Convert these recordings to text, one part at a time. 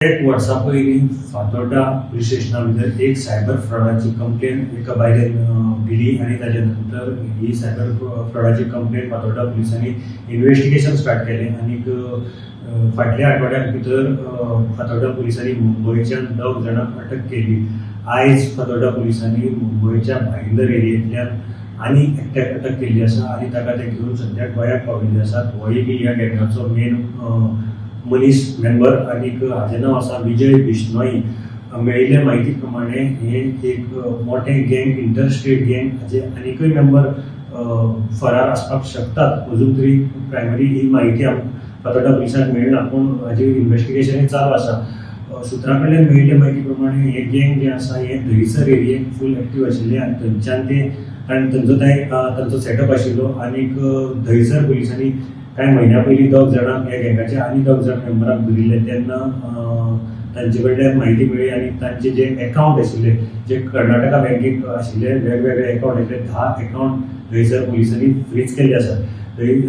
एक वर्सा पयलीं फातोर्डा पुलीस स्टेशना भितर एक सायबर फ्रॉडाची कंप्लेन एका बायलेन दिली आनी ताजे नंतर ही सायबर फ्रॉडाची कंप्लेन फातोर्डा पुलिसांनी इन्वेस्टिगेशन स्टार्ट केलें आनीक फाटल्या आठवड्या भितर फातोर्डा पुलिसांनी मुंबयच्यान दोग जाणांक अटक केली. आयज फातोर्डा पुलिसांनी मुंबयच्या भाईंदर एरियेंतल्यान आनी एकट्याक अटक केल्ली आसा आनी ताका ते घेवन सद्याक गोंयांत पाविल्ले आसात. होय बी ह्या गँगाचो मेन मनीस मेंबर आनीक हाजें नांव आसा विजय बिश्नोई. मेळिल्ले म्हायती प्रमाणे हे एक मोठें गँग, इंटरस्टेट गँग, हाजे आनीकय मेंबर फरार आसपाक शकतात. अजून तरी प्रायमरी ही म्हायती आमकां फातोर्डा पुलिसांक मेळना, पूण हाजें इन्वेस्टिगेशनय चालू आसा. सुत्रां कडल्यान मेळिल्ले म्हायती प्रमाणे हें गँग जें आसा हें दहिसर एरियेक फूल एक्टीव आशिल्लें आनी थंयच्यान ते आनी थंयचो ते तांचो सेटअप आशिल्लो. आनीक दहिसर पुलिसांनी कांय म्हयन्या पयलीं दोग जाणांक, ह्या गँगाचे आनी दोग जाण मेंबरांक धरिल्ले तेन्ना तांचे कडल्यान म्हायती मेळ्ळी आनी तांचे जे एकावंट आशिल्ले, जे कर्नाटका बँकेक आशिल्ले, वेगवेगळे एकावंट आशिल्ले, 10 एकावंट दहिसर पुलिसांनी फ्रीज केल्ले आसात. थंय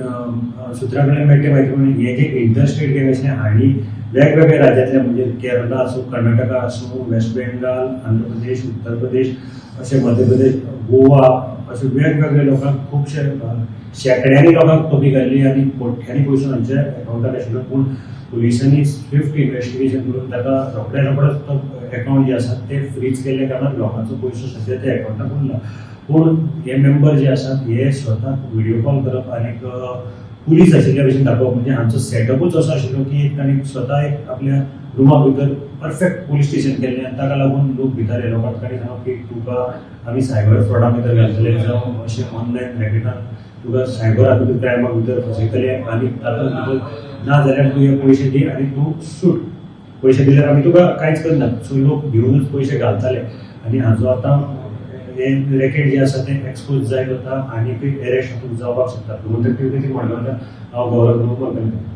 सुत्रां कडल्यान मेळटे म्हायती प्रमाणे हे जे इंटरस्टेट गँग आशिल्ले हांणी वेगवेगळ्या राज्यांतल्या, म्हणजे केरला आसूं, कर्नाटका आसूं, वेस्ट बेंगाल, आंध्र प्रदेश, उत्तर प्रदेश, अशें मध्य प्रदेश, गोवा, अशे वेगवेगळे लोकांक, खुबशे शेंकड्यांनी लोकांक टोपी घाल्ली आनी कोट्यांनी पयसो तांच्या एकावंटार आशिल्लो. पूण पुलिसांनी स्विफ्ट इन्वेस्टिगेशन करून ताका रोखड्या रोखडोच तो एकावंट जे आसा ते फ्रीज केल्ल्या कारणान लोकांचो पयसो सद्या त्या एकावंटाक उरला. पूण हे मेंबर जे आसात हे स्वताक व्हिडियो कॉल करप आनीक पुलीस आशिल्ल्या भशेन दाखोवप, म्हणजे हांचो सेटअपूच असो आशिल्लो की एक तांणी स्वता एक आपल्या रुमा भितर परफेक्ट पुलीस स्टेशन केल्लें आनी ताका लागून लोक भिताले. लोकांक तांणी सांगप की तुका आमी सायबर फ्रॉडा भितर घालतले जावं अशें ऑनलायन रॅकेटान तुका सायबर हातूंत क्रायमा भितर फसयतले आनी तातूंत भितर ना जाल्यार तूं हे पयशे दी आनी तूं सूट, पयशे दिल्यार आमी तुका कांयच करना. सो लोक भिवनूच पयशे घालताले आनी हाजो आतां हें रॅकेट जें आसा तें एक्सपोज जायत वता आनीकय एरेस्ट हातूंत जावपाक शकता. गोमंतक टीव्ही मडगांवच्यान हांव गौरव मडगांवकर.